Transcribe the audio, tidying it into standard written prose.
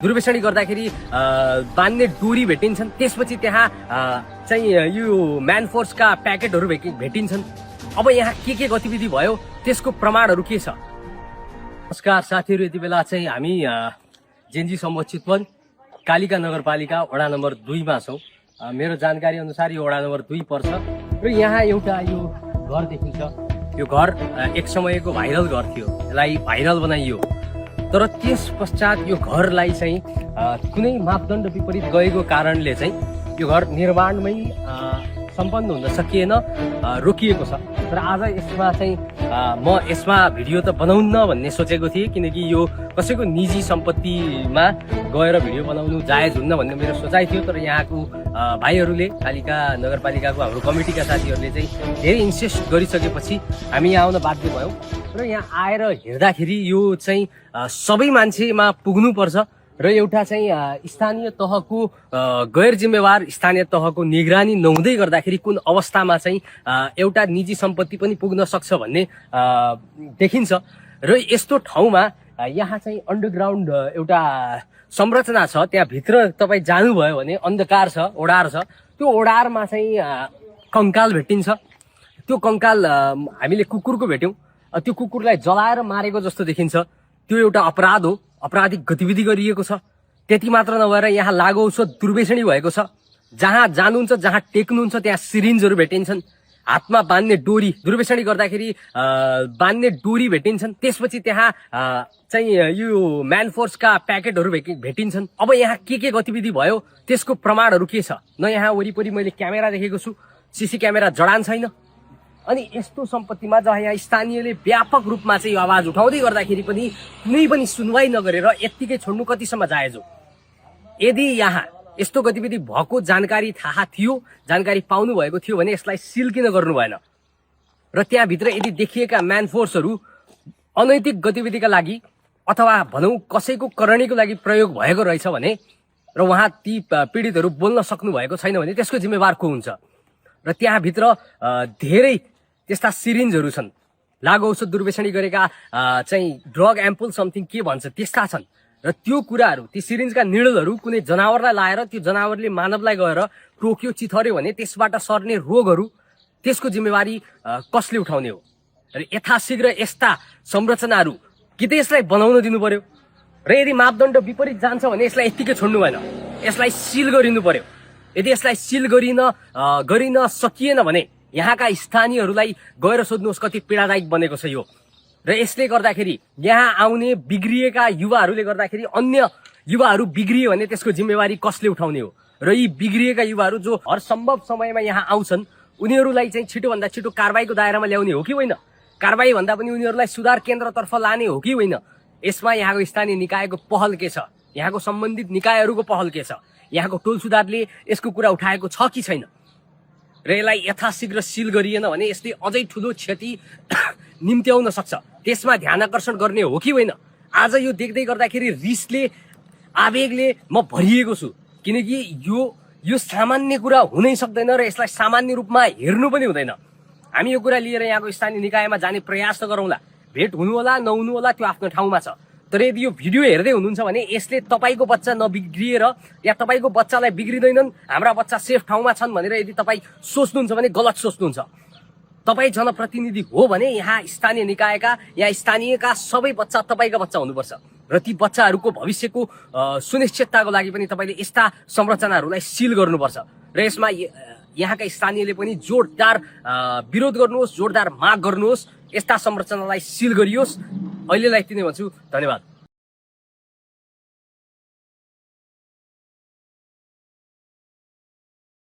दुर्वेशनी गर्दाखेरि बान्ने डोरी भेटिन्छन्। त्यसपछि त्यहाँ चाहिँ यो म्यान फोर्सका प्याकेटहरू भेटिन्छन्। अब यहाँ के गतिविधि भयो त्यसको प्रमाणहरू के छ? नमस्कार साथीहरू, यति बेला चाहिँ हामी जेन्जी सम्म चितवन कालिका नगरपालिका वडा नम्बर 2 मा छौँ। मेरो जानकारी अनुसार यो वडा नम्बर 2 पर्छ र यहाँ एउटा यो घर देखिन्छ। यो घर एक समयको भाइरल घर थियो, यसलाई भाइरल बनाइयो। तर त्यस पश्चात यो घरलाई चाहिँ कुनै मापदण्ड विपरीत गएको कारणले चाहिँ यो घर निर्माणमै सम्पन्न हुन सकिएन, रोकिएको छ। तर आज यसमा चाहिँ म यसमा भिडियो त बनाउन्न भन्ने सोचेको थिएँ, किनकि यो कसैको निजी सम्पत्तिमा गएर भिडियो बनाउनु जायज हुन्न भन्ने मेरो सोचाइ थियो। तर यहाँको भाइहरूले, कालिका नगरपालिकाको हाम्रो कमिटीका साथीहरूले चाहिँ धेरै इन्सिस्ट गरिसकेपछि हामी यहाँ आउन बाध्य भयौँ। र यहाँ आएर हेर्दाखेरि यो चाहिँ सबै मान्छेमा पुग्नुपर्छ र एउटा चाहिँ स्थानीय तहको गैर जिम्मेवार स्थानीय तहको निगरानी नहुँदै गर्दाखेरि कुन अवस्थामा चाहिँ एउटा निजी सम्पत्ति पनि पुग्न सक्छ भन्ने देखिन्छ। र यस्तो ठाउँमा यहाँ चाहिँ अन्डरग्राउन्ड एउटा संरचना छ। त्यहाँभित्र तपाईँ जानुभयो भने अन्धकार छ, ओडार छ। त्यो ओडारमा चाहिँ कङ्काल भेटिन्छ। त्यो कङ्काल हामीले कुकुरको भेट्यौँ। त्यो कुकुरलाई जलाएर मारेको जस्तो देखिन्छ। त्यो एउटा अपराध हो, आपराधिक गतिविधि गरिएको छ। त्यति मात्र नभएर यहाँ लागु औषध दुर्वेशनी भएको छ। जहाँ जानुहुन्छ, जहाँ टेक्नुहुन्छ त्यहाँ सिरिन्जहरू भेटिन्छन्। हातमा बान्ने डोरी, दुर्वेशनी गर्दाखेरि बान्ने डोरी भेटिन्छन्। त्यसपछि त्यहाँ चाहिँ यो म्यान फोर्सका प्याकेटहरू भेटिन्छन्। अब यहाँ के गतिविधि भयो त्यसको प्रमाणहरू के छ? न यहाँ वरिपरि मैले क्यामेरा देखेको छु, सीसी क्यामेरा जडान छैन। अनि यस्तो सम्पत्तिमा जहाँ यहाँ स्थानीयले व्यापक रूपमा चाहिँ आवाज उठाउँदै गर्दाखेरि पनि कुनै पनि सुनवाई नगरेर यत्तिकै छोड्नु कतिसम्म जायज हो? यदि यहाँ यस्तो गतिविधि भएको जानकारी थाहा थियो, जानकारी पाउनु भएको थियो भने यसलाई सिल किन गर्नु भएन? र त्यहाँभित्र यदि देखिएका म्यान फोर्सहरू अनैतिक गतिविधिका लागि अथवा भनौँ कसैको करणीको लागि प्रयोग भएको रहेछ भने र उहाँ ती पीडितहरू बोल्न सक्नु भएको छैन भने त्यसको जिम्मेवार को हुन्छ? र त्यहाँभित्र धेरै त्यस्ता सिरिन्जहरू छन्, लागु औषध दुर्वेशनी गरेका चाहिँ ड्रग एम्पुल समथिङ के भन्छ त्यस्ता छन्। र त्यो कुराहरू, ती सिरिन्जका निडलहरू कुनै जनावरलाई लाएर त्यो जनावरले मानवलाई गएर टोक्यो, चिथर्यो भने त्यसबाट सर्ने रोगहरू, त्यसको जिम्मेवारी कसले उठाउने हो? र यथाशीघ्र यस्ता संरचनाहरू कि त यसलाई बनाउन दिनु पर्यो, र यदि मापदण्ड विपरीत जान्छ भने यसलाई यत्तिकै छोड्नु भएन, यसलाई सिल गरिनु पर्यो। यदि यसलाई सिल गरिन सकिएन भने यहाँका स्थानीयहरूलाई गएर सोध्नुहोस् कति पीडादायक बनेको छ यो। र यसले गर्दाखेरि यहाँ आउने बिग्रिएका युवाहरूले गर्दाखेरि अन्य युवाहरू बिग्रियो भने त्यसको जिम्मेवारी कसले उठाउने हो? र यी बिग्रिएका युवाहरू जो हर सम्भव समयमा यहाँ आउँछन् उनीहरूलाई चाहिँ छिटोभन्दा छिटो कारबाहीको दायरामा ल्याउने हो कि होइन? कारबाही भन्दा पनि उनीहरूलाई सुधार केन्द्रतर्फ लाने हो कि होइन? यसमा यहाँको स्थानीय निकायको पहल के छ? यहाँको सम्बन्धित निकायहरूको पहल के छ? यहाँको टोल सुधारले यसको कुरा उठाएको छ कि छैन? र यसलाई यथाशीघ्र सिल गरिएन भने यसले अझै ठुलो क्षति निम्त्याउन सक्छ। त्यसमा ध्यान आकर्षण गर्ने हो कि होइन? आज यो देख्दै गर्दाखेरि रिसले, आवेगले म भरिएको छु, किनकि यो सामान्य कुरा हुनै सक्दैन र यसलाई सामान्य रूपमा हेर्नु पनि हुँदैन। हामी यो कुरा लिएर यहाँको स्थानीय निकायमा जाने प्रयास त गरौँला। भेट हुनु होला नहुनु होला त्यो आफ्नो ठाउँमा छ। तर यदि यो भिडियो हेर्दै हुनुहुन्छ भने यसले तपाईँको बच्चा नबिग्रिएर या तपाईँको बच्चालाई बिग्रिँदैनन्, हाम्रा बच्चा सेफ ठाउँमा छन् भनेर यदि तपाईँ सोच्नुहुन्छ भने गलत सोच्नुहुन्छ। तपाईँ जनप्रतिनिधि हो भने यहाँ स्थानीय निकायका, यहाँ स्थानीयका सबै बच्चा तपाईँका बच्चा हुनुपर्छ। र ती बच्चाहरूको भविष्यको सुनिश्चितताको लागि पनि तपाईँले यस्ता संरचनाहरूलाई सिल गर्नुपर्छ। र यसमा यहाँका स्थानीयले पनि जोरदार विरोध गर्नुहोस्, जोरदार माग गर्नुहोस्, यस्ता संरचनालाई सिल गरियोस्। अहिलेलाई यति नै भन्छु। धन्यवाद।